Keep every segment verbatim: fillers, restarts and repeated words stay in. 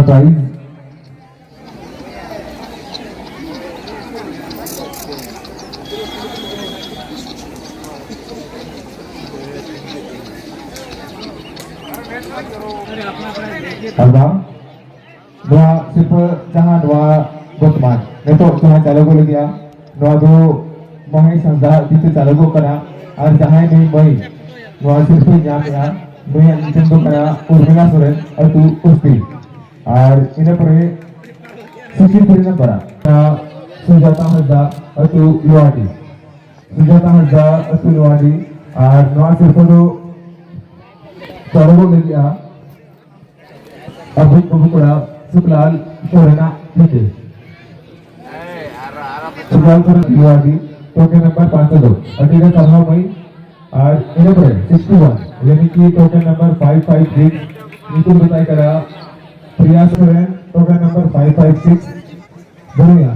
Prize. ᱟᱨ ᱵᱟᱝ, ᱱᱚᱣᱟ ᱥᱤᱨᱯᱟᱹ ᱡᱟᱦᱟᱸ ᱱᱚᱣᱟ ᱵᱚᱨᱛᱚᱢᱟᱱ ᱱᱤᱛᱚᱜ ᱡᱟᱦᱟᱸ ᱪᱟᱹᱞᱩ ᱠᱚ ᱞᱟᱹᱜᱤᱫᱼᱟ, ᱱᱚᱣᱟ ᱫᱚ ᱢᱚᱦᱮᱥ ᱦᱟᱸᱥᱫᱟ ᱛᱤ ᱛᱮ ᱪᱟᱹᱞᱩ ᱠᱚᱜ ᱠᱟᱱᱟ᱾ ᱟᱨ ᱡᱟᱦᱟᱸᱭ ᱱᱩᱭ ᱢᱟᱹᱭ ᱱᱚᱣᱟ ᱥᱤᱨᱯᱟᱹᱭ ᱧᱟᱢᱮᱜᱼᱟ, ᱱᱩᱭᱟᱜ ᱧᱩᱛᱩᱢ ᱫᱚ ᱠᱟᱱᱟ ᱩᱨᱢᱤᱞᱟ ᱥᱚᱨᱮᱱ, ᱟᱹᱛᱩ ᱩᱥᱛᱤ᱾ ᱟᱨ ᱤᱱᱟᱹ ᱯᱚᱨᱮ ᱥᱤᱠᱤᱢ ᱯᱚᱨᱤᱱᱟᱢ ᱯᱟᱲᱟ, ᱥᱩᱡᱟᱛᱟ ᱦᱟᱸᱥᱫᱟ, ᱟᱹᱛᱩ ᱞᱳᱣᱟᱰᱤ᱾ ᱥᱩᱡᱟᱛᱟ ᱦᱟᱸᱥᱫᱟ, ᱟᱹᱛᱩ ᱞᱳᱣᱟᱰᱤ᱾ ᱟᱨ ᱱᱚᱣᱟ ᱥᱤᱨᱯᱟᱹ ᱫᱚ ᱪᱟᱹᱞᱩ ᱠᱚ ᱞᱟᱹᱜᱤᱫᱼᱟ ᱟᱵᱚ ᱵᱟᱹᱵᱩ ᱠᱚᱲᱟ ᱥᱩᱠᱞᱟᱞ ᱥᱚᱨᱮᱱᱟᱜ ᱛᱤ ᱛᱮ᱾ ᱥᱩᱠᱞᱟᱞ ᱥᱚᱨᱮᱱ ᱞᱳᱣᱟᱰᱤ, ᱴᱳᱠᱮᱱ ᱱᱟᱢᱵᱟᱨ ᱯᱟᱸᱪ ᱫᱚ᱾ ᱟᱹᱰᱤ ᱜᱟᱱ ᱥᱟᱨᱦᱟᱣ ᱢᱟᱹᱭ᱾ ᱟᱨ ᱤᱱᱟᱹ ᱯᱚᱨᱮ ᱥᱤᱠᱥᱴᱤ ᱣᱟᱱ, ᱭᱟᱱᱤ ᱠᱤ token number five five six, ᱧᱩᱛᱩᱢ ᱫᱚ ᱛᱟᱭ ᱠᱟᱱᱟ Priya Soren, token number five five six. ᱵᱟᱹᱱᱩᱭᱟ᱾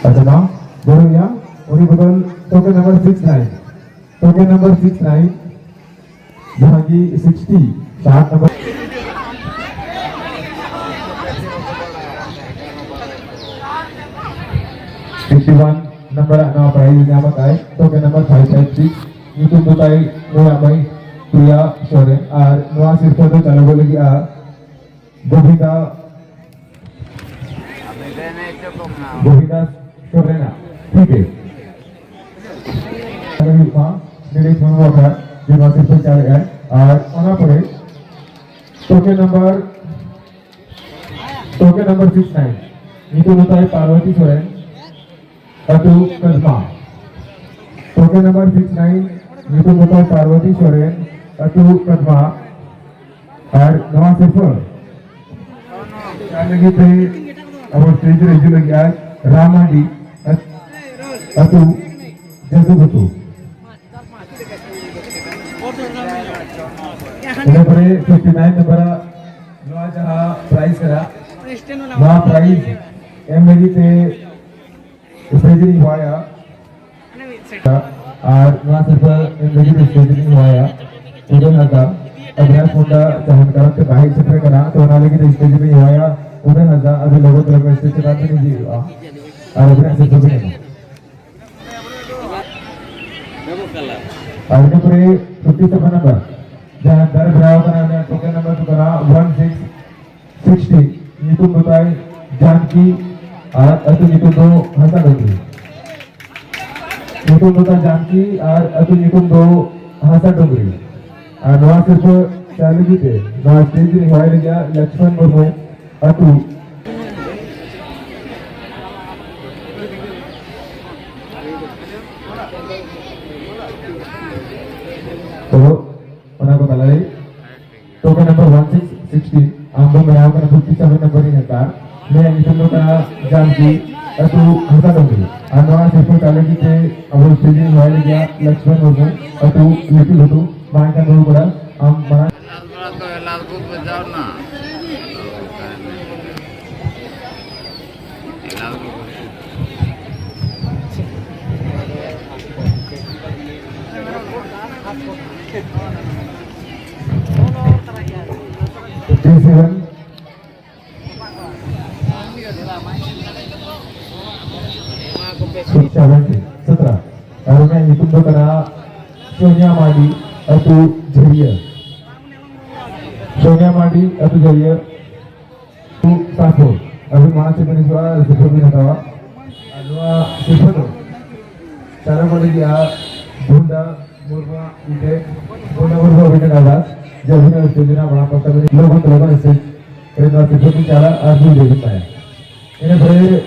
ᱟᱪᱪᱷᱟ, ᱵᱟᱝ, ᱵᱟᱹᱱᱩᱭᱟ᱾ ᱩᱱᱤ ᱵᱚᱫᱚᱞ token number six nine. Token number six nine, ᱡᱟᱦᱟᱸ ᱜᱮ ᱥᱤᱠᱥᱴᱤ, ᱥᱟᱛ ᱱᱟᱢᱵᱟᱨ᱾ ᱥᱤᱠᱥᱴᱤ ᱣᱟᱱ ᱱᱟᱢᱵᱟᱨ ᱟᱜ ᱱᱚᱣᱟ ᱯᱨᱟᱭᱤᱡᱽ ᱧᱟᱢ ᱟᱠᱟᱫ token number five five six. ᱧᱩᱛᱩᱢ ᱫᱚ ᱛᱟᱭ ᱱᱩᱭᱟᱜ ᱢᱟᱹᱭ ᱯᱨᱤᱭᱟ ᱥᱚᱨᱮᱱ᱾ ᱟᱨ ᱱᱚᱣᱟ ᱥᱤᱨᱯᱟᱹ ᱫᱚ ᱪᱟᱞᱟᱣ ᱞᱟᱹᱜᱤᱫᱼᱟ ᱜᱳᱵᱤᱱᱫᱟ, ᱜᱳᱵᱤᱱᱫᱟ ᱥᱚᱨᱮᱱᱟᱜ᱾ ᱴᱷᱤᱠ ᱜᱮ᱾ ᱦᱩᱭᱩᱜ ᱢᱟ, ᱱᱤᱰᱤ ᱥᱚᱱᱢᱩᱠᱷ ᱟᱠᱷᱲᱟ ᱡᱮ ᱱᱚᱣᱟ ᱥᱤᱨᱯᱟᱹ ᱪᱟᱞᱮᱜᱼᱟᱭ᱾ ᱟᱨ ᱚᱱᱟ ᱯᱚᱨᱮ token number, token number six nine, ᱧᱩᱛᱩᱢ ᱫᱚ ᱛᱟᱭ ᱯᱟᱨᱵᱚᱛᱤ ᱥᱚᱨᱮᱱ, ᱟᱹᱛᱩ Kadma. Token number six nine, ᱧᱩᱛᱩᱢ ᱫᱚ ᱛᱟᱭ ᱯᱟᱨᱵᱚᱛᱤ ᱥᱚᱨᱮᱱ, ᱟᱹᱛᱩ ᱠᱟᱫᱢᱟ᱾ ᱟᱨ ᱱᱚᱣᱟ ᱥᱤᱨᱯᱟᱹ ᱪᱟᱞ ᱞᱟᱹᱜᱤᱫ ᱛᱮ ᱟᱵᱚ ᱥᱴᱮᱡ ᱨᱮ ᱦᱤᱡᱩᱜ ᱞᱟᱹᱜᱤᱫ ᱟᱭ ᱨᱟᱢ ᱢᱟᱱᱰᱤ, ᱟᱹᱛᱩ ᱡᱟᱹᱫᱩᱜᱷᱩᱴᱩ᱾ ᱤᱱᱟᱹ ᱯᱚᱨᱮ ᱯᱷᱤᱯᱴᱤ ᱱᱟᱭᱤᱱ ᱱᱟᱢᱵᱟᱨ ᱟᱜ ᱱᱚᱣᱟ ᱡᱟᱦᱟᱸ ᱯᱨᱟᱭᱤᱡᱽ ᱠᱟᱱᱟ, ᱱᱚᱣᱟ ᱯᱨᱟᱭᱤᱡᱽ ᱮᱢ ᱞᱟᱹᱜᱤᱫ ᱛᱮ ᱥᱴᱮᱡ ᱨᱤᱧ ᱦᱚᱦᱚᱭᱟ᱾ ᱟᱨ ᱱᱚᱣᱟ ᱥᱤᱨᱯᱟᱹ ᱮᱢ ᱞᱟᱹᱜᱤᱫ ᱥᱴᱮᱡ ᱨᱤᱧ ᱦᱚᱦᱚᱭᱟ ᱩᱫᱚᱭ ᱦᱟᱸᱥᱫᱟ᱾ ᱟᱵᱤᱱᱟᱥ ᱢᱩᱱᱰᱟ ᱡᱟᱦᱟᱸ ᱠᱟᱨᱚᱱ ᱛᱮ ᱵᱟᱭ ᱦᱮᱡ ᱥᱮᱴᱮᱨ ᱠᱟᱱᱟ, ᱛᱚ ᱚᱱᱟ ᱞᱟᱹᱜᱤᱫ ᱥᱴᱮᱡ ᱨᱮ ᱦᱚᱦᱚᱭᱟ ᱩᱫᱚᱭ ᱦᱟᱸᱥᱫᱟ, ᱟᱹᱵᱤᱱ ᱞᱚᱜᱚᱱ ᱫᱷᱟᱨᱟ ᱥᱴᱮᱡ ᱪᱮᱛᱟᱱ ᱵᱤᱱ ᱦᱤᱡᱩᱜᱼᱟ ᱟᱨ ᱟᱵᱤᱱᱟᱜ ᱥᱤᱨᱯᱟᱹ ᱵᱤᱱ ᱧᱟᱢᱟ᱾ ᱟᱨ ᱤᱱᱟᱹ ᱯᱚᱨᱮ ᱯᱷᱤᱯᱴᱤ ᱥᱮᱵᱷᱮᱱ ᱱᱟᱢᱵᱟᱨ, ᱡᱟᱦᱟᱸ ᱫᱟᱨᱮ ᱵᱮᱱᱟᱣ ᱠᱟᱱᱟ, ᱩᱱᱤᱭᱟᱜ ᱴᱳᱠᱮᱱ ᱱᱟᱢᱵᱟᱨ ᱫᱚ ᱠᱟᱱᱟ ᱚᱣᱟᱱ ᱥᱤᱠᱥ ᱥᱤᱠᱥᱴᱤ, ᱧᱩᱛᱩᱢ ᱫᱚ ᱛᱟᱭ ᱡᱟᱱᱠᱤ ᱟᱨ ᱟᱹᱛᱩ ᱧᱩᱛᱩᱢ ᱫᱚ ᱦᱟᱥᱟ ᱰᱩᱝᱨᱤ᱾ ᱧᱩᱛᱩᱢ ᱫᱚ ᱛᱟᱭ ᱡᱟᱱᱠᱤ ᱟᱨ ᱟᱹᱛᱩ ᱧᱩᱛᱩᱢ ᱫᱚ ᱦᱟᱥᱟ ᱰᱩᱝᱨᱤ᱾ ᱟᱨ ᱱᱚᱣᱟ ᱥᱤᱨᱯᱟᱹ ᱪᱟᱞ ᱞᱟᱹᱜᱤᱫ ᱛᱮ ᱱᱚᱣᱟ ᱥᱴᱮᱡ ᱨᱮ ᱦᱚᱦᱚᱭ ᱞᱟᱹᱜᱤᱫ ᱞᱚᱠᱥᱢᱚᱱ ᱢᱩᱨᱢᱩ ᱟᱹᱛᱩ᱾ ᱛᱚ, ᱚᱱᱟ ᱠᱚ ᱛᱟᱞᱟᱨᱮ token number one six sixty, ᱟᱢ ᱫᱚ ᱢᱮᱱᱟᱣ ᱠᱟᱱᱟ ᱯᱷᱤᱯᱴᱤ ᱥᱮᱵᱷᱮᱱ ᱱᱟᱢᱵᱟᱨ ᱨᱤᱱ ᱦᱟᱛᱟᱣ᱾ ᱱᱩᱭᱟᱜ ᱧᱩᱛᱩᱢ ᱫᱚ ᱠᱟᱱᱟ ᱡᱟᱱᱠᱤ, ᱟᱹᱛᱩ ᱦᱟᱥᱟ ᱰᱩᱝᱨᱤ᱾ ᱟᱨ ᱱᱚᱣᱟ ᱥᱤᱨᱯᱟᱹ ᱪᱟᱞ ᱞᱟᱹᱜᱤᱫ ᱛᱮ ᱟᱵᱚ ᱥᱴᱮᱡ ᱨᱮ ᱦᱚᱦᱚᱭ ᱞᱟᱹᱜᱤᱫ ᱞᱚᱠᱥᱢᱚᱱ ᱢᱩᱨᱢᱩ, ᱟᱹᱛᱩ ᱞᱤᱴᱤᱞ ᱜᱷᱩᱴᱩ᱾ ᱢᱟ ᱮᱱᱠᱷᱟᱱ ᱵᱟᱹᱵᱩ ᱠᱚᱲᱟ, ᱟᱢ ᱢᱟᱲᱟᱝ᱾ ᱞᱟᱞ ᱵᱟᱲᱟ ᱫᱚ ᱞᱟᱞ ᱠᱚ ᱵᱟᱡᱟᱣ ᱱᱟ᱾ ᱯᱷᱤᱯᱴᱤ ᱥᱮᱵᱷᱮᱱ, ᱥᱮᱵᱷᱮᱱᱴᱤ, ᱥᱚᱛᱨᱟ᱾ ᱟᱨ ᱩᱱᱤᱭᱟᱜ ᱧᱩᱛᱩᱢ ᱫᱚ ᱠᱟᱱᱟ ᱥᱳᱱᱤᱭᱟ ᱢᱟᱨᱰᱤ, ᱟᱹᱛᱩ ᱡᱷᱟᱹᱨᱤᱭᱟᱹ᱾ ᱥᱳᱱᱤᱭᱟ ᱢᱟᱨᱰᱤ, ᱟᱹᱛᱩ ᱡᱷᱟᱹᱨᱤᱭᱟᱹ᱾ ᱥᱟᱯᱳ, ᱟᱹᱵᱤᱱ ᱢᱟᱲᱟᱝ ᱥᱮᱫ ᱵᱤᱱ ᱦᱤᱡᱩᱜᱼᱟ, ᱥᱤᱨᱯᱟᱹ ᱵᱤᱱ ᱦᱟᱛᱟᱣᱟ᱾ ᱟᱨ ᱱᱚᱣᱟ ᱥᱤᱨᱯᱟᱹ ᱫᱚ ᱪᱟᱨᱟ ᱠᱚ ᱞᱟᱹᱜᱤᱫ ᱟᱨ ᱵᱷᱩᱱᱰᱟ ᱢᱩᱨᱢᱩᱣᱟᱜ ᱤᱴᱮ, ᱵᱷᱩᱱᱰᱟ ᱢᱩᱨᱢᱩᱣᱟᱜ ᱢᱤᱫᱴᱮᱱ ᱟᱨᱫᱟᱥ, ᱡᱮ ᱟᱹᱵᱤᱱᱟᱜ ᱥᱴᱮᱡ ᱨᱮᱱᱟᱜ ᱢᱟᱲᱟᱝ ᱯᱟᱥᱴᱟ ᱵᱤᱱ ᱞᱚᱜᱚᱱ ᱛᱮ ᱞᱚᱜᱚᱱ ᱥᱴᱮᱡ ᱨᱮ ᱱᱚᱣᱟ ᱥᱤᱨᱯᱟᱹ ᱵᱤᱱ ᱪᱟᱞᱟ ᱟᱨ ᱵᱤᱱ ᱞᱟᱹᱭ ᱛᱟᱭᱟ᱾ ᱤᱱᱟᱹ ᱯᱚᱨᱮ,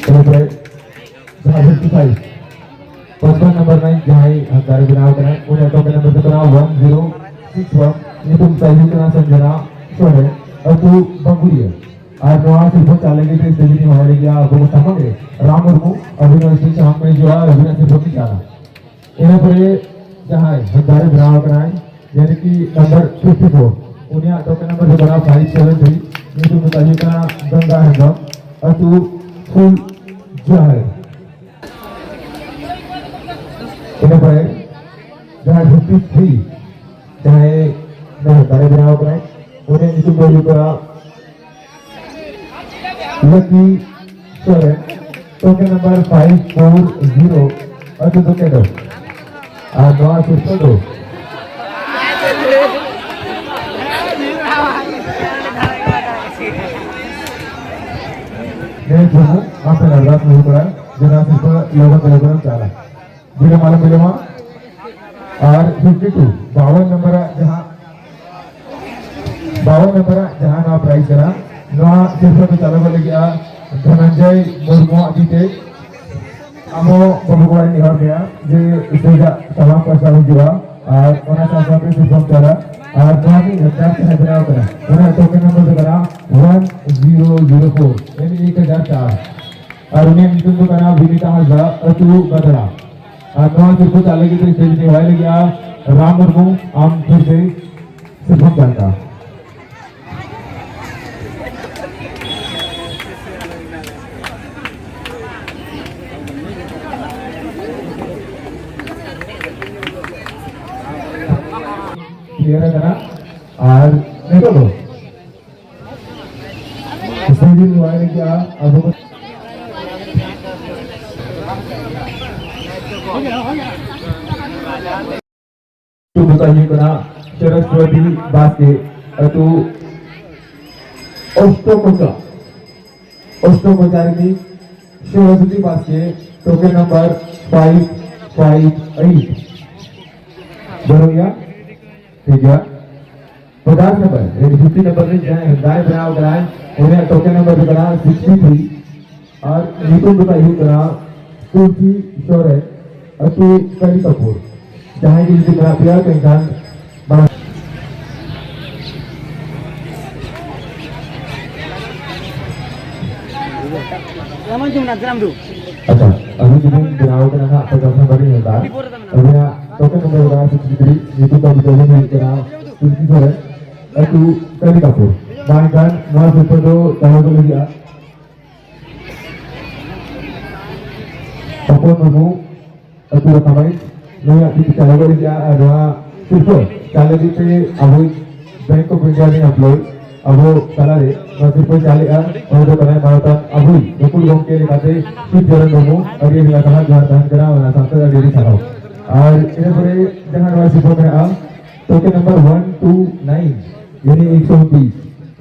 ᱤᱱᱟᱹ ᱯᱚᱨᱮ ᱡᱟᱦᱟᱸ ᱯᱟᱸᱪᱯᱟᱱ ᱱᱟᱢᱵᱟᱨ ᱨᱤᱱᱤᱡ ᱡᱟᱦᱟᱸᱭ ᱦᱟᱠᱫᱟᱨᱮ ᱵᱮᱱᱟᱣ ᱠᱟᱱᱟ, ᱩᱱᱤᱭᱟᱜ ᱴᱳᱠᱮᱱ ᱱᱟᱢᱵᱟᱨ ᱫᱚ ᱠᱟᱱᱟ ᱚᱣᱟᱱ ᱡᱤᱨᱳ ᱥᱤᱠᱥ ᱚᱣᱟᱱ, ᱧᱩᱛᱩᱢ ᱛᱟᱭ ᱦᱩᱭᱩᱜ ᱠᱟᱱᱟ ᱥᱚᱧᱡᱚᱱᱟ ᱥᱚᱨᱮᱱ, ᱟᱹᱛᱩ ᱵᱟᱸᱜᱩᱲᱤᱭᱟᱹ᱾ ᱟᱨ ᱱᱚᱣᱟ ᱥᱤᱨᱯᱟᱹ ᱪᱟᱞ ᱞᱟᱹᱜᱤᱫ ᱛᱮ ᱥᱴᱮᱡ ᱨᱤᱧ ᱦᱚᱦᱚ ᱞᱟᱹᱜᱤᱫ ᱟᱵᱚ ᱠᱚ ᱥᱟᱢᱟᱝ ᱨᱮ ᱨᱟᱢ ᱢᱩᱨᱢᱩ, ᱟᱹᱵᱤᱱ ᱦᱚᱸ ᱥᱴᱮᱡ ᱥᱟᱢᱟᱝ ᱠᱚ ᱦᱤᱡᱩᱜᱼᱟ, ᱟᱹᱵᱤᱱᱟᱜ ᱥᱤᱨᱯᱟᱹ ᱵᱤᱱ ᱪᱟᱞᱟ᱾ ᱤᱱᱟᱹ ᱯᱚᱨᱮ ᱡᱟᱦᱟᱸᱭ ᱦᱟᱠᱫᱟᱨᱮ ᱵᱮᱱᱟᱣ ᱠᱟᱱᱟᱭ, ᱡᱟᱦᱟᱸ ᱠᱤ ᱱᱟᱢᱵᱟᱨ ᱯᱷᱤᱯᱴᱤ ᱯᱷᱳᱨ, ᱩᱱᱤᱭᱟᱜ ᱴᱳᱠᱮᱱ ᱱᱟᱢᱵᱟᱨ ᱫᱚ ᱠᱟᱱᱟ ᱯᱷᱟᱭᱤᱵᱷ ᱥᱮᱵᱷᱮᱱ ᱛᱷᱨᱤ, ᱧᱩᱛᱩᱢ ᱫᱚ ᱛᱟᱭ ᱦᱩᱭᱩᱜ ᱠᱟᱱᱟ ᱜᱚᱝᱜᱟ ᱦᱮᱢᱵᱨᱚᱢ, ᱟᱹᱛᱩ ᱠᱷᱩᱞ ᱡᱚᱦᱟᱨ᱾ ᱤᱱᱟᱹ ᱯᱚᱨᱮ ᱡᱟᱦᱟᱸᱭ ᱯᱷᱤᱯᱴᱤ ᱛᱷᱨᱤ, ᱡᱟᱦᱟᱸᱭ ᱫᱟᱲᱮ ᱵᱮᱱᱟᱣ ᱠᱟᱱᱟᱭ, ᱩᱱᱤᱭᱟᱜ ᱧᱩᱛᱩᱢ ᱫᱚ ᱦᱩᱭᱩᱜ ᱠᱟᱱᱟ Lakhi Soren, token number five four zero, ᱟᱹᱛᱩ ᱫᱚ ᱠᱮᱰᱚ᱾ ᱟᱨ ᱱᱚᱣᱟ ᱥᱤᱨᱯᱟᱹ ᱫᱚ ᱱᱤᱭᱟᱹ ᱥᱩᱢᱩᱝ ᱟᱯᱮ ᱱᱟᱨᱵᱟᱥ ᱦᱩᱭᱩᱜ ᱠᱟᱱᱟ, ᱡᱮ ᱱᱚᱣᱟ ᱥᱤᱨᱯᱟᱹ ᱞᱚᱜᱚᱱ ᱛᱮ ᱞᱚᱜᱚᱱ ᱪᱟᱞᱟ᱾ ᱵᱤᱞᱚᱢ ᱟᱞᱚᱢ ᱵᱤᱞᱚᱢᱟ᱾ ᱟᱨ ᱯᱷᱤᱯᱴᱤ ᱴᱩ, ᱵᱟᱣᱚᱱ ᱱᱟᱢᱵᱟᱨᱟᱜ ᱡᱟᱦᱟᱸ, ᱵᱟᱣᱚᱱ ᱱᱟᱢᱵᱟᱨᱟᱜ ᱡᱟᱦᱟᱸ ᱱᱚᱣᱟ ᱯᱨᱟᱭᱤᱡᱽ ᱠᱟᱱᱟ, ᱱᱚᱣᱟ ᱥᱤᱨᱯᱟᱹ ᱫᱚ ᱪᱟᱞᱟᱣ ᱞᱟᱹᱜᱤᱫᱼᱟ ᱫᱷᱚᱱᱚᱱᱡᱚᱭ ᱢᱩᱨᱢᱩᱣᱟᱜ ᱛᱤ ᱛᱮ᱾ ᱟᱢ ᱦᱚᱸ ᱵᱟᱹᱵᱩ ᱠᱚᱲᱟᱧ ᱱᱮᱦᱚᱨ ᱢᱮᱭᱟ ᱡᱮ ᱥᱴᱮᱡᱽ ᱟᱜ ᱥᱟᱢᱟᱝ ᱯᱟᱥᱴᱟ ᱦᱤᱡᱩᱜᱼᱟ ᱟᱨ ᱚᱱᱟ ᱥᱟᱶ ᱥᱟᱶᱛᱮ ᱥᱤᱨᱯᱟᱹᱢ ᱪᱟᱞᱟ᱾ ᱟᱨ ᱡᱟᱦᱟᱸ ᱢᱤᱫ ᱦᱟᱡᱟᱨ ᱴᱟᱠᱟ ᱵᱮᱱᱟᱣ ᱠᱟᱱᱟ, ᱚᱱᱟ ᱴᱳᱠᱮᱱ ᱱᱟᱢᱵᱟᱨ ᱫᱚ ᱠᱟᱱᱟ ᱚᱣᱟᱱ ᱡᱤᱨᱳ ᱡᱤᱨᱳ ᱯᱷᱳᱨ, ᱢᱟᱱᱮ ᱮᱠ ᱦᱟᱡᱟᱨ ᱪᱟᱨ᱾ ᱟᱨ ᱩᱱᱤᱭᱟᱜ ᱧᱩᱛᱩᱢ ᱫᱚ ᱠᱟᱱᱟ ᱵᱤᱱᱤᱛᱟ ᱦᱟᱸᱥᱫᱟ, ᱟᱹᱛᱩ ᱵᱟᱫᱽᱲᱟ᱾ ᱟᱨ ᱱᱚᱣᱟ ᱥᱤᱨᱯᱟᱹ ᱪᱟᱞ ᱞᱟᱹᱜᱤᱫ ᱛᱮ ᱥᱴᱮᱡᱽ ᱨᱤᱧ ᱦᱚᱦᱚᱭ ᱞᱟᱹᱜᱤᱫᱼᱟ ᱨᱟᱢ ᱢᱩᱨᱢᱩ, ᱟᱢ ᱯᱷᱤᱨ ᱥᱮ ᱥᱤᱨᱯᱟᱹᱢ ᱪᱟᱞ ᱠᱟᱜᱼᱟ᱾ ᱠᱞᱤᱭᱟᱨ ᱟᱠᱟᱱᱟ᱾ ᱟᱨ ᱱᱤᱛᱚᱜ ᱫᱚ ᱥᱴᱮᱡᱽ ᱨᱤᱧ ᱦᱚᱦᱚᱭ ᱞᱟᱹᱜᱤᱫᱼᱟ ᱟᱵᱚ ᱧᱩᱛᱩᱢ ᱫᱚ ᱦᱩᱭᱩᱜ ᱠᱟᱱᱟ ᱥᱚᱨᱚᱥᱣᱚᱛᱤ ᱵᱟᱥᱠᱮ, ᱟᱹᱛᱩ ᱚᱥᱴᱚᱠᱚᱪᱟ, ᱚᱥᱴᱚᱠᱚᱪᱟ ᱨᱤᱱᱤᱡ Saraswati Baske, token number five five eight. ᱵᱟᱹᱱᱩᱜ ᱮᱭᱟ? ᱴᱷᱤᱠ ᱜᱮᱭᱟ᱾ ᱯᱚᱪᱟᱥ ᱱᱟᱢᱵᱟᱨ, ᱨᱮ ᱯᱷᱤᱯᱴᱤ ᱱᱟᱢᱵᱟᱨ ᱨᱮ ᱡᱟᱦᱟᱸᱭ ᱦᱮᱸᱫᱟᱭ ᱵᱮᱱᱟᱣ ᱠᱟᱱᱟᱭ, ᱩᱱᱤᱭᱟᱜ ᱴᱳᱠᱮᱱ ᱱᱟᱢᱵᱟᱨ ᱫᱚ ᱠᱟᱱᱟ ᱥᱤᱠᱥᱴᱤ ᱛᱷᱨᱤ᱾ ᱟᱨ ᱧᱩᱛᱩᱢ ᱫᱚ ᱛᱟᱭ ᱦᱩᱭᱩᱜ ᱠᱟᱱᱟ ᱛᱩᱞᱥᱤ ᱥᱚᱨᱮᱱ, ᱟᱹᱛᱩ ᱠᱟᱞᱤᱠᱟᱯᱩᱨ᱾ ᱡᱟᱦᱟᱸᱭ ᱜᱮ ᱡᱩᱫᱤ ᱢᱮᱱᱟᱜ ᱯᱮᱭᱟ, ᱮᱱᱠᱷᱟᱱ ᱢᱟᱲᱟᱝ ᱟᱪᱪᱷᱟ, ᱟᱹᱵᱤᱱ ᱡᱩᱫᱤ ᱵᱮᱱᱟᱣ ᱠᱟᱱᱟ ᱦᱟᱸᱜ, ᱯᱚᱪᱟᱥ ᱱᱟᱢᱵᱟᱨ ᱨᱮ ᱦᱮᱸᱫᱟᱭ, ᱟᱹᱵᱤᱱᱟᱜ ᱴᱳᱠᱮᱱ ᱱᱟᱢᱵᱟᱨ ᱠᱟᱱᱟ ᱥᱤᱠᱥᱴᱤ ᱛᱷᱨᱤ, ᱧᱩᱛᱩᱢ ᱫᱚ ᱟᱹᱵᱤᱱ ᱫᱚ ᱦᱩᱭᱩᱜ ᱠᱟᱱᱟ ᱛᱩᱞᱥᱤ ᱥᱚᱨᱮᱱ, ᱟᱹᱛᱩ ᱠᱟᱞᱤᱠᱟᱯᱩᱨ᱾ ᱢᱟ ᱮᱱᱠᱷᱟᱱ ᱱᱚᱣᱟ ᱥᱤᱨᱯᱟᱹ ᱫᱚ ᱪᱟᱞᱟᱣ ᱜᱚᱫ ᱞᱟᱹᱜᱤᱫᱼᱟ᱾ ᱦᱚᱯᱚᱱ ᱢᱩᱨᱢᱩ, ᱟᱹᱛᱩ ᱨᱟᱠᱷᱟᱢᱟᱹᱭ, ᱱᱩᱭᱟᱜ ᱛᱤ ᱛᱮ ᱪᱟᱞᱟᱣ ᱜᱚᱫ ᱞᱟᱹᱜᱤᱫ ᱟᱨ ᱱᱚᱣᱟ ᱥᱤᱨᱯᱟᱹ ᱪᱟᱞ ᱞᱟᱹᱜᱤᱫ ᱛᱮ ᱟᱵᱚᱭᱤᱡ Bank of India ᱨᱤᱱ employee ᱟᱵᱚ ᱛᱟᱞᱟᱨᱮ ᱱᱚᱣᱟ ᱥᱤᱨᱯᱟᱹ ᱪᱟᱞᱮᱜᱼᱟ, ᱩᱱᱤ ᱫᱚ ᱠᱟᱱᱟᱭ ᱢᱟᱱᱚᱛᱟᱱ ᱟᱵᱚᱭᱤᱡ ᱜᱟᱹᱠᱷᱩᱲ ᱜᱚᱢᱠᱮ ᱞᱮᱠᱟᱛᱮ ᱥᱤᱵ ᱪᱚᱨᱚᱱ ᱢᱩᱨᱢᱩ᱾ ᱟᱹᱰᱤ ᱟᱹᱰᱤ ᱥᱟᱨᱦᱟᱣ, ᱡᱚᱦᱟᱨ ᱛᱟᱦᱮᱱ ᱠᱟᱱᱟ, ᱚᱱᱟ ᱥᱟᱶᱛᱮ ᱟᱹᱰᱤ ᱟᱹᱰᱤ ᱥᱟᱨᱦᱟᱣ᱾ ᱟᱨ ᱤᱱᱟᱹ ᱯᱚᱨᱮ ᱡᱟᱦᱟᱸ ᱱᱚᱣᱟ ᱥᱤᱨᱯᱟᱹ ᱢᱮᱱᱟᱜᱼᱟ, token number one two nine, ᱭᱟᱱᱤ ᱮᱠᱥᱚ ᱩᱱᱛᱤᱥ,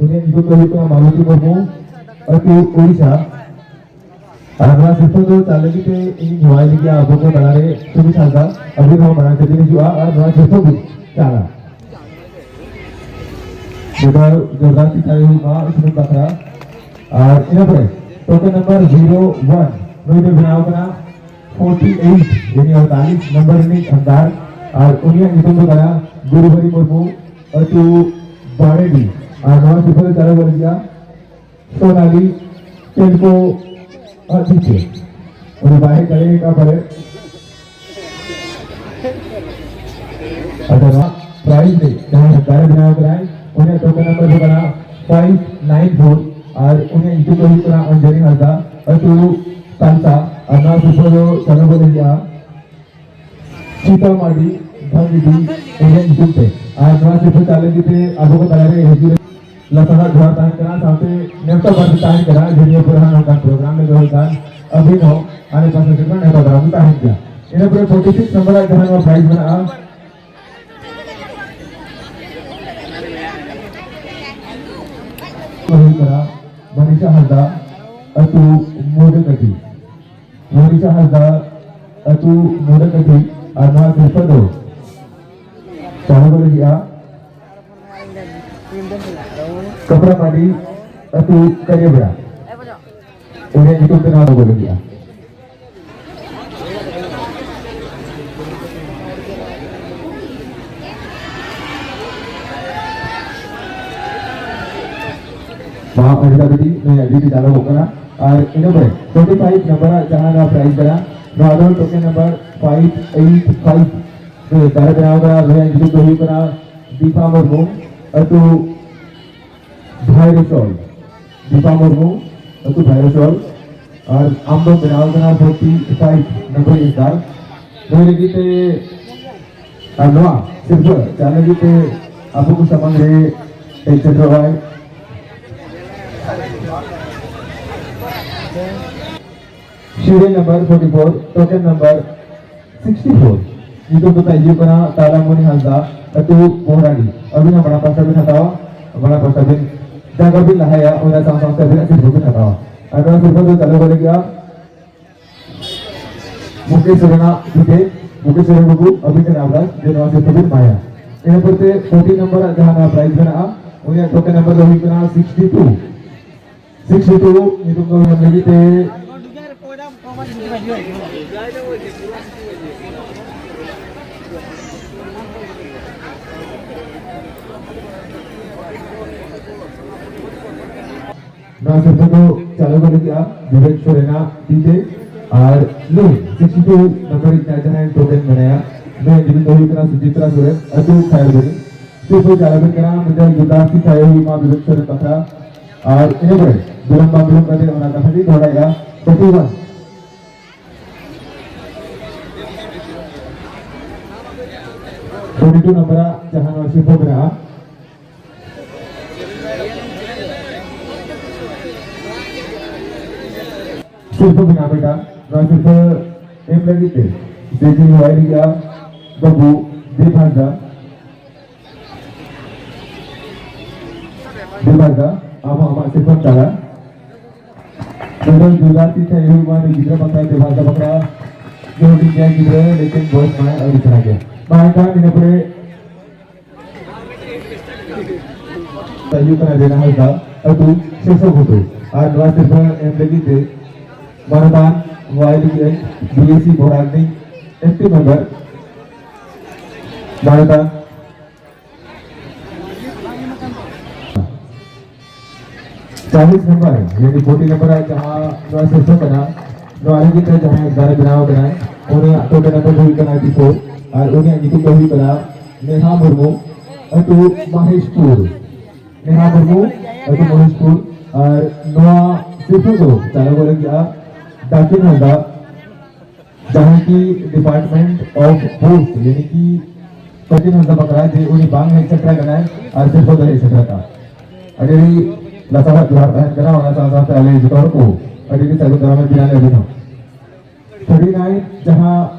ᱩᱱᱤᱭᱟᱜ ᱧᱩᱛᱩᱢ ᱫᱚ ᱦᱩᱭᱩᱜ ᱠᱟᱱᱟ ᱢᱟᱞᱚᱛᱤ ᱢᱩᱨᱢᱩ, ᱟᱹᱛᱩ ᱳᱰᱤᱥᱟ᱾ ᱟᱨ ᱱᱚᱣᱟ ᱥᱤᱨᱯᱟᱹ ᱫᱚ ᱪᱟᱞ ᱞᱟᱹᱜᱤᱫ ᱛᱮ ᱤᱧ ᱦᱚᱦᱚᱣᱟᱭ ᱞᱟᱹᱜᱤᱫ ᱟᱵᱚ ᱠᱚ ᱛᱟᱞᱟᱨᱮ ᱥᱩᱢᱤᱛ ᱦᱟᱸᱥᱫᱟ, ᱟᱹᱵᱤᱱ ᱦᱚᱸ ᱢᱟᱲᱟᱝ ᱥᱮᱫ ᱵᱤᱱ ᱦᱤᱡᱩᱜᱼᱟ ᱟᱨ ᱱᱚᱣᱟ ᱥᱤᱨᱯᱟᱹ ᱵᱤᱱ ᱪᱟᱞᱟ᱾ ᱢᱤᱫ ᱫᱷᱟᱣ ᱡᱳᱨᱫᱟᱨ ᱛᱤ ᱛᱷᱟᱭᱚ ᱦᱩᱭᱩᱜ ᱢᱟ ᱥᱩᱢᱤᱛ ᱵᱟᱠᱷᱨᱟ᱾ ᱟᱨ ᱤᱱᱟᱹ ᱯᱚᱨᱮ token number zero one, ᱱᱩᱭ ᱫᱚ ᱵᱮᱱᱟᱣ ᱠᱟᱱᱟ forty eight, ᱡᱟᱹᱱᱤᱡ ᱟᱴᱛᱟᱞᱤᱥ number ᱨᱤᱱᱤᱡ ᱦᱟᱸᱥᱫᱟᱨ᱾ ᱟᱨ ᱩᱱᱤᱭᱟᱜ ᱧᱩᱛᱩᱢ ᱫᱚ ᱠᱟᱱᱟ ᱜᱩᱨᱩᱦᱚᱨᱤ ᱢᱩᱨᱢᱩ, ᱟᱹᱛᱩ ᱵᱟᱲᱮᱰᱤ᱾ ᱟᱨ ᱱᱚᱣᱟ ᱥᱤᱨᱯᱟᱹ ᱫᱚ ᱪᱟᱞᱟᱣ ᱜᱚᱫ ᱜᱮᱭᱟ ᱥᱳᱱᱟᱞᱤ ᱴᱮᱞᱠᱳ ᱟᱜ ᱛᱤ ᱛᱮ᱾ ᱩᱱᱤ ᱵᱟᱭ ᱦᱮᱡ ᱫᱟᱲᱮ ᱟᱠᱟᱫ ᱯᱟᱞᱮ᱾ ᱟᱫᱚ ᱱᱚᱣᱟ prize ᱨᱮ ᱡᱟᱦᱟᱸᱭ ᱦᱟᱸᱥᱫᱟᱨᱮ ᱵᱮᱱᱟᱣ ᱠᱟᱱᱟᱭ, ᱩᱱᱤᱭᱟᱜ token number ᱫᱚ ᱠᱟᱱᱟ five nine four, ᱟᱨ ᱩᱱᱤᱭᱟᱜ ᱧᱩᱛᱩᱢ ᱫᱚ ᱦᱩᱭᱩᱜ ᱠᱟᱱᱟ ᱚᱧᱡᱚᱞᱤ ᱦᱟᱸᱥᱫᱟ, ᱟᱹᱛᱩ ᱛᱟᱞᱥᱟ᱾ ᱟᱨ ᱱᱚᱣᱟ ᱥᱤᱨᱯᱟᱹ ᱫᱚ ᱪᱟᱸᱫᱳ ᱵᱚᱞᱮ ᱦᱩᱭᱩᱜᱼᱟ ᱥᱤᱛᱟ ᱢᱟᱨᱰᱤ, ᱵᱷᱟᱝᱜᱤᱰᱤ, ᱩᱱᱤᱭᱟᱜ ᱧᱩᱛᱩᱢ ᱛᱮ᱾ ᱟᱨ ᱱᱚᱣᱟ ᱥᱤᱨᱯᱟᱹ ᱪᱟᱞ ᱞᱟᱹᱜᱤᱫ ᱛᱮ ᱟᱵᱚ ᱠᱚ ᱛᱟᱞᱟᱨᱮ ᱦᱤᱡᱩᱜ ᱞᱟᱥᱟᱲᱦᱮᱫ ᱡᱚᱦᱟᱨ ᱛᱟᱦᱮᱱ ᱠᱟᱱᱟ, ᱥᱟᱶᱛᱮ ᱱᱮᱣᱛᱟ ᱵᱟᱨᱛᱮ ᱛᱟᱦᱮᱱ ᱠᱟᱱᱟ ᱡᱮ ᱱᱤᱭᱟᱹ ᱯᱚᱨᱮ ᱦᱟᱸᱜ ᱱᱚᱝᱠᱟᱱ program ᱞᱮ ᱫᱚᱦᱚᱭ ᱠᱷᱟᱱ ᱟᱹᱵᱤᱱ ᱦᱚᱸ ᱟᱞᱮ ᱯᱟᱥᱮ ᱥᱮᱫ ᱠᱷᱚᱱ ᱱᱮᱣᱛᱟ ᱫᱟᱨᱟᱢ ᱫᱚ ᱛᱟᱦᱮᱱ ᱜᱮᱭᱟ᱾ ᱤᱱᱟᱹ ᱯᱚᱨᱮ forty six number ᱟᱜ ᱡᱟᱦᱟᱸ ᱱᱚᱣᱟ prize ᱢᱮᱱᱟᱜᱼᱟ, ᱦᱩᱭᱩᱜ ᱠᱟᱱᱟ ᱢᱚᱱᱤᱥᱟ ᱦᱟᱸᱥᱫᱟ, ᱟᱹᱛᱩ ᱢᱩᱰᱟᱹᱠᱟᱹᱴᱤ᱾ ᱢᱚᱱᱤᱥᱟ ᱦᱟᱸᱥᱫᱟ, ᱟᱹᱛᱩ ᱢᱩᱰᱟᱹᱠᱟᱹᱴᱤ᱾ ᱟᱨ ᱱᱚᱣᱟ ᱥᱤᱨᱯᱟᱹ ᱫᱚ ᱪᱟᱞ ᱟᱠᱚ ᱞᱟᱹᱜᱤᱫᱼᱟ ᱠᱟᱯᱲᱟ ᱢᱟᱹᱰᱤ, ᱟᱹᱛᱩ ᱠᱟᱡᱮᱵᱲᱟ᱾ ᱩᱱᱤᱭᱟᱜ ᱧᱩᱛᱩᱢ ᱛᱮ ᱱᱚᱣᱟ ᱫᱚ ᱞᱟᱹᱜᱤᱫᱼᱟ᱾ ᱢᱟ ᱚᱱᱤᱛᱟ ᱵᱤᱴᱤ, ᱱᱩᱭᱟᱜ ᱰᱤᱭᱩᱴᱤ ᱪᱟᱞᱟᱣ ᱠᱚᱜ ᱠᱟᱱᱟ᱾ ᱟᱨ ᱤᱱᱟᱹ ᱯᱚᱨᱮ forty five number ᱟᱜ ᱡᱟᱦᱟᱸ ᱱᱚᱣᱟ prize ᱠᱟᱱᱟ, ᱱᱚᱣᱟ ᱫᱚ token number five eight five ᱨᱮ ᱫᱟᱨᱮ ᱵᱮᱱᱟᱣ ᱠᱟᱱᱟ, ᱱᱩᱭᱟᱜ ᱧᱩᱛᱩᱢ ᱫᱚ ᱦᱩᱭᱩᱜ ᱠᱟᱱᱟ ᱫᱤᱯᱟ ᱢᱩᱨᱢᱩ, ᱟᱹᱛᱩ ᱵᱷᱟᱭᱨᱚᱥᱚᱞ᱾ ᱫᱤᱯᱟ ᱢᱩᱨᱢᱩ, ᱟᱹᱛᱩ ᱵᱷᱟᱭᱨᱚᱥᱚᱞ᱾ ᱟᱨ ᱟᱢ ᱫᱚ ᱵᱮᱱᱟᱣ ᱠᱟᱱᱟ forty five number ᱤᱥᱠᱟᱨ᱾ ᱱᱩᱭ ᱞᱟᱹᱜᱤᱫ ᱛᱮ ᱟᱨ ᱱᱚᱣᱟ ᱥᱤᱨᱯᱟᱹ ᱪᱟᱞ ᱞᱟᱹᱜᱤᱫ ᱛᱮ ᱟᱵᱚ ᱠᱚ ᱥᱟᱢᱟᱝ ᱨᱮ ᱦᱮᱡ ᱥᱮᱴᱮᱨᱚᱜᱼᱟᱭ serial number forty four, token number sixty four, ᱧᱩᱛᱩᱢ ᱫᱚ ᱛᱟᱭ ᱦᱩᱭᱩᱜ ᱠᱟᱱᱟ ᱛᱟᱨᱟᱢᱚᱱᱤ ᱦᱟᱸᱥᱫᱟ, ᱟᱹᱛᱩ ᱵᱚᱦᱨᱟᱰᱤ᱾ ᱟᱹᱵᱤᱱ ᱦᱚᱸ ᱢᱟᱲᱟᱝ ᱯᱟᱥᱴᱟ ᱵᱤᱱ ᱦᱟᱛᱟᱣᱟ, ᱢᱟᱲᱟᱝ ᱯᱟᱥᱴᱟ ᱵᱤᱱ ᱡᱟᱭᱜᱟ ᱵᱤᱱ ᱞᱟᱦᱟᱭᱟ, ᱚᱱᱟ ᱥᱟᱶ ᱥᱟᱶᱛᱮ ᱟᱹᱵᱤᱱᱟᱜ ᱥᱤᱨᱯᱟᱹ ᱵᱤᱱ ᱦᱟᱛᱟᱣᱟ᱾ ᱟᱨ ᱱᱚᱣᱟ ᱥᱤᱨᱯᱟᱹ ᱫᱚ ᱪᱟᱞᱟᱣ ᱜᱚᱫ ᱞᱟᱹᱜᱤᱫᱼᱟ ᱢᱩᱠᱮᱥ ᱥᱚᱨᱮᱱᱟᱜ ᱛᱤᱛᱮ᱾ ᱢᱩᱠᱮᱥ ᱥᱚᱨᱮᱱ ᱵᱟᱹᱵᱩ, ᱟᱹᱵᱤᱱ ᱴᱷᱮᱱ ᱟᱨᱫᱟᱥ ᱡᱮ ᱱᱚᱣᱟ ᱥᱤᱨᱯᱟᱹ ᱵᱤᱱ ᱮᱢᱟᱭᱟ᱾ ᱤᱱᱟᱹ ᱯᱚᱨᱮᱛᱮ ᱯᱷᱳᱨᱴᱤᱱ ᱱᱟᱢᱵᱟᱨᱟᱜ ᱡᱟᱦᱟᱸ ᱱᱚᱣᱟ ᱯᱨᱟᱭᱤᱡᱽ ᱢᱮᱱᱟᱜᱼᱟ, ᱩᱱᱤᱭᱟᱜ ᱴᱳᱠᱮᱱ ᱱᱟᱢᱵᱟᱨ ᱫᱚ ᱦᱩᱭᱩᱜ ᱠᱟᱱᱟ ᱥᱤᱠᱥᱴᱤ ᱴᱩ᱾ ᱥᱤᱠᱥᱴᱤ ᱴᱩ ᱧᱩᱛᱩᱢ ᱫᱚ ᱮᱢ ᱞᱟᱹᱜᱤᱫ ᱛᱮ ᱱᱚᱣᱟ ᱥᱤᱨᱯᱟᱹ ᱫᱚ ᱪᱟᱞᱟᱣ ᱜᱚᱫ ᱞᱟᱹᱜᱤᱫᱼᱟ ᱵᱤᱵᱮᱠ ᱥᱚᱨᱮᱱᱟᱜ ᱛᱤᱛᱮ᱾ ᱟᱨ ᱱᱩᱭ ᱥᱤᱠᱥᱴᱤ ᱴᱩ ᱱᱟᱢᱵᱟᱨ ᱨᱤᱱᱤᱡ ᱡᱟᱦᱟᱸᱭ ᱴᱳᱠᱮᱱ ᱢᱮᱱᱟᱭᱟ, ᱱᱩᱭᱟᱜ ᱧᱩᱛᱩᱢ ᱫᱚ ᱦᱩᱭᱩᱜ ᱠᱟᱱᱟ ᱥᱩᱪᱤᱛᱨᱟ ᱥᱚᱨᱮᱱ, ᱟᱹᱛᱩ ᱠᱷᱟᱭᱟᱨᱵᱚᱱᱤ᱾ ᱥᱤᱨᱯᱟᱹ ᱪᱟᱞᱟᱣ ᱟᱵᱮᱱ ᱠᱟᱱᱟ ᱢᱤᱫᱴᱟᱝ ᱡᱩᱛᱟ ᱛᱤ ᱛᱷᱟᱭᱚ ᱦᱩᱭᱩᱜ ᱢᱟ ᱵᱤᱵᱮᱠ ᱥᱚᱨᱮᱱ ᱵᱟᱠᱷᱨᱟ᱾ ᱟᱨ ᱤᱱᱟᱹ ᱯᱚᱨᱮ ᱵᱤᱞᱚᱢ ᱵᱟᱝ ᱵᱤᱞᱚᱢ ᱠᱟᱛᱮ ᱚᱱᱟ ᱠᱟᱛᱷᱟ ᱜᱮ ᱫᱚᱦᱲᱟᱭᱮᱫᱼᱟ, ᱯᱟᱹᱴᱷᱩᱣᱟᱹ ᱯᱷᱳᱨᱴᱤ ᱴᱩ ᱱᱟᱢᱵᱟᱨᱟᱜ ᱡᱟᱦᱟᱸ ᱱᱚᱣᱟ ᱥᱤᱨᱯᱟᱹ ᱢᱮᱱᱟᱜᱼᱟ, ᱥᱤᱨᱯᱟᱹ ᱢᱮᱱᱟᱜᱼᱟ ᱵᱮᱴᱟ, ᱱᱚᱣᱟ ᱥᱤᱨᱯᱟᱹ ᱮᱢ ᱞᱟᱹᱜᱤᱫ ᱛᱮ ᱥᱴᱮᱡ ᱨᱤᱧ ᱦᱚᱦᱚᱭ ᱞᱟᱹᱜᱤᱫᱼᱟ ᱵᱟᱹᱵᱩ ᱫᱮᱵ ᱦᱟᱸᱥᱫᱟ᱾ ᱫᱮᱵ ᱦᱟᱸᱥᱫᱟ, ᱟᱢ ᱦᱚᱸ ᱟᱢᱟᱜ ᱥᱤᱨᱯᱟᱹᱢ ᱪᱟᱞᱟ᱾ ᱱᱚᱰᱮ ᱡᱳᱨᱫᱟᱨ ᱛᱤ ᱛᱷᱟᱭᱚ ᱦᱩᱭᱩᱜ ᱢᱟ ᱱᱩᱭ ᱜᱤᱫᱽᱨᱟᱹ ᱵᱟᱠᱷᱨᱟ, ᱫᱮᱵ ᱦᱟᱸᱥᱫᱟ ᱵᱟᱠᱷᱨᱟ᱾ ᱡᱮ ᱦᱩᱰᱤᱧ ᱜᱮᱭᱟ ᱜᱤᱫᱽᱨᱟᱹ, ᱞᱮᱠᱤᱱ ᱵᱚᱭᱮᱥ ᱢᱟᱭ ᱟᱹᱰᱤ ᱥᱮᱬᱟ ᱜᱮᱭᱟ᱾ ᱢᱟ ᱮᱱᱠᱷᱟᱱ ᱤᱱᱟᱹ ᱯᱚᱨᱮ ᱦᱩᱭᱩᱜ ᱠᱟᱱᱟ ᱨᱮᱱᱟ ᱦᱟᱸᱥᱫᱟ, ᱟᱹᱛᱩ ᱥᱮᱥᱚ ᱜᱷᱩᱴᱩ᱾ ᱟᱨ ᱱᱚᱣᱟ ᱥᱤᱨᱯᱟᱹ ᱮᱢ ᱞᱟᱹᱜᱤᱫ ᱛᱮ ᱢᱟᱱᱚᱛᱟᱱ ᱣᱟᱭ ᱰᱤ ᱮᱱ ᱵᱤ ᱮ ᱥᱤ ᱵᱚᱨᱟᱠ ᱨᱤᱱᱤᱡ ᱮᱠᱴᱤᱵᱷ ᱢᱮᱢᱵᱟᱨ ᱢᱟᱱᱚᱛᱟᱱ ᱪᱟᱞᱤᱥ ᱱᱟᱢᱵᱟᱨ, ᱭᱟᱱᱤ ᱯᱷᱳᱨᱴᱤ ᱱᱟᱢᱵᱟᱨ ᱨᱮ ᱡᱟᱦᱟᱸ ᱱᱚᱣᱟ ᱥᱤᱨᱯᱟᱹ ᱠᱟᱱᱟ, ᱱᱚᱣᱟ ᱞᱟᱹᱜᱤᱫ ᱛᱮ ᱡᱟᱦᱟᱸᱭ ᱮᱜᱟᱨᱚ ᱵᱮᱱᱟᱣ ᱠᱟᱱᱟᱭ, ᱩᱱᱤᱭᱟᱜ ᱴᱳᱠᱮᱱ ᱱᱟᱢᱵᱟᱨ ᱫᱚ ᱦᱩᱭᱩᱜ ᱠᱟᱱᱟ ᱮᱭᱤᱴᱤ ᱯᱷᱳᱨ, ᱟᱨ ᱩᱱᱤᱭᱟᱜ ᱧᱩᱛᱩᱢ ᱫᱚ ᱦᱩᱭᱩᱜ ᱠᱟᱱᱟ ᱱᱮᱦᱟ ᱢᱩᱨᱢᱩ, ᱟᱹᱛᱩ ᱢᱚᱦᱮᱥᱯᱩᱨ᱾ ᱱᱮᱦᱟ ᱢᱩᱨᱢᱩ, ᱟᱹᱛᱩ ᱢᱚᱦᱮᱥᱯᱩᱨ᱾ ᱟᱨ ᱱᱚᱣᱟ ᱥᱤᱨᱯᱷᱟᱹ ᱫᱚ ᱪᱟᱞᱟᱣ ᱜᱚᱫ ᱞᱟᱹᱜᱤᱫᱼᱟ ᱫᱟᱠᱤᱱ ᱦᱟᱸᱥᱫᱟ, ᱡᱟᱦᱟᱸᱭ ᱠᱤ Department of Post, ᱭᱟᱱᱤ ᱠᱤ ᱫᱟᱠᱤᱱ ᱦᱟᱸᱥᱫᱟ ᱵᱟᱠᱷᱨᱟ ᱡᱮ ᱩᱱᱤ ᱵᱟᱝ ᱦᱮᱡ ᱥᱮᱴᱮᱨ ᱟᱠᱟᱱᱟᱭ ᱟᱨ ᱥᱤᱨᱯᱷᱟᱹ ᱫᱚ ᱦᱮᱡ ᱥᱮᱴᱮᱨ ᱟᱠᱟᱱᱟ᱾ ᱟᱹᱰᱤ ᱟᱹᱰᱤ ᱞᱟᱥᱟᱲᱦᱮᱫ ᱡᱚᱦᱟᱨ ᱛᱟᱦᱮᱱ ᱠᱟᱱᱟ, ᱚᱱᱟ ᱥᱟᱶ ᱥᱟᱶᱛᱮ ᱟᱞᱮ ᱡᱚᱛᱚ ᱦᱚᱲ ᱠᱚ ᱟᱹᱰᱤ ᱟᱹᱰᱤ ᱥᱟᱹᱜᱩᱱ ᱫᱟᱨᱟᱢ ᱮ ᱵᱮᱱᱟᱣ ᱞᱮ ᱟᱹᱵᱤᱱ ᱦᱚᱸ᱾ ᱛᱷᱟᱨᱴᱤ ᱱᱟᱭᱤᱱ ᱡᱟᱦᱟᱸ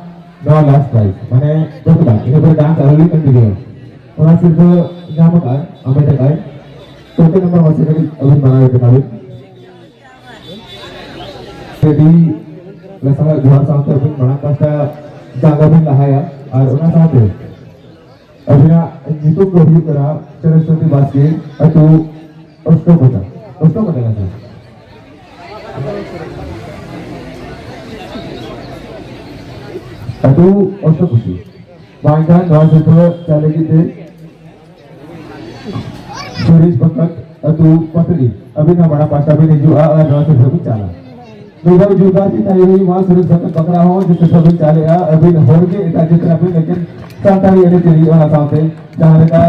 ᱱᱚᱣᱟ ᱞᱟᱥᱴ ᱯᱨᱟᱭᱤᱡᱽ, ᱢᱟᱱᱮ ᱯᱨᱚᱛᱤᱵᱟᱨ ᱤᱱᱟᱹ ᱯᱚᱨᱮ ᱰᱟᱱᱥ ᱟᱨᱦᱚᱸ ᱞᱤᱧ ᱠᱚᱱᱴᱤᱱᱤᱭᱩ, ᱚᱱᱟ ᱥᱤᱨᱯᱷᱟᱹ ᱧᱟᱢ ᱟᱠᱟᱫ ᱟᱭ, ᱟᱢᱮᱴ ᱟᱠᱟᱫ ᱟᱭ᱾ ᱛᱚ ᱢᱟᱥᱮ ᱠᱟᱹᱴᱤᱡ ᱟᱹᱵᱤᱱ ᱢᱟᱲᱟᱝ ᱨᱮ ᱫᱮᱠᱷᱟᱣ ᱵᱤᱱ᱾ ᱟᱹᱰᱤ ᱞᱟᱥᱟᱲᱦᱮᱫ ᱡᱚᱦᱟᱨ ᱥᱟᱶᱛᱮ ᱟᱹᱵᱤᱱ ᱢᱟᱲᱟᱝ ᱯᱟᱦᱴᱟ ᱡᱟᱸᱜᱟ ᱵᱤᱱ ᱞᱟᱦᱟᱭᱟ ᱟᱨ ᱚᱱᱟ ᱥᱟᱶᱛᱮ ᱟᱹᱵᱤᱱᱟᱜ ᱧᱩᱛᱩᱢ ᱫᱚ ᱦᱩᱭᱩᱜ ᱠᱟᱱᱟ ᱥᱚᱨᱚᱥᱚᱛᱤ ᱵᱟᱥᱠᱮ, ᱟᱹᱛᱩ ᱚᱥᱴᱚᱠᱚᱴᱟ, ᱚᱥᱴᱚᱠᱚᱴᱟ ᱠᱟᱱᱟ᱾ ᱟᱹᱛᱩ ᱚᱥᱴᱚᱠᱚᱴᱟ᱾ ᱵᱟᱝᱠᱷᱟᱱ ᱱᱚᱣᱟ ᱥᱤᱨᱯᱷᱟᱹ ᱪᱟᱞ ᱞᱟᱹᱜᱤᱫ ᱛᱮ ᱥᱩᱨᱮᱥ ᱵᱷᱚᱠᱛ ᱟᱹᱛᱩ ᱯᱟᱛᱲᱤ, ᱟᱹᱵᱤᱱ ᱦᱚᱸ ᱢᱟᱲᱟᱝ ᱯᱟᱦᱴᱟ ᱵᱤᱱ ᱦᱤᱡᱩᱜᱼᱟ ᱟᱨ ᱱᱚᱣᱟ ᱥᱤᱨᱯᱷᱟᱹ ᱵᱤᱱ ᱪᱟᱞᱟ᱾ ᱱᱤᱭᱟᱹ ᱫᱷᱟᱣ ᱡᱳᱨᱫᱟᱨ ᱜᱮ ᱛᱟᱦᱮᱸ ᱦᱩᱭᱩᱜ ᱢᱟ ᱥᱩᱨᱮᱥ ᱵᱷᱚᱠᱛ ᱵᱟᱠᱷᱨᱟ ᱦᱚᱸ, ᱡᱮ ᱥᱤᱨᱯᱷᱟᱹ ᱵᱤᱱ ᱪᱟᱞᱮᱜᱼᱟ, ᱟᱹᱵᱤᱱ ᱦᱚᱲ ᱜᱮ ᱮᱴᱟᱜ ᱡᱟᱹᱛ ᱨᱮᱱ ᱟᱹᱵᱤᱱ, ᱞᱮᱠᱤᱱ ᱥᱟᱱᱛᱟᱲᱤ ᱮᱱᱮᱡ ᱥᱮᱨᱮᱧ ᱚᱱᱟ ᱥᱟᱶᱛᱮ ᱡᱟᱦᱟᱸ ᱞᱮᱠᱟ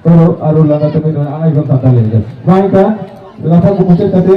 ᱨᱚᱲ ᱟᱨ ᱨᱚᱲ ᱞᱟᱸᱫᱟ ᱛᱟᱹᱵᱤᱱ ᱢᱮᱱᱟᱜᱼᱟ, ᱮᱠᱫᱚᱢ ᱥᱟᱱᱛᱟᱲᱤ ᱞᱮᱠᱟ᱾ ᱢᱟ ᱮᱱᱠᱷᱟᱱ ᱞᱟᱛᱟᱨ ᱠᱚ ᱢᱩᱪᱟᱹᱫ ᱠᱟᱛᱮ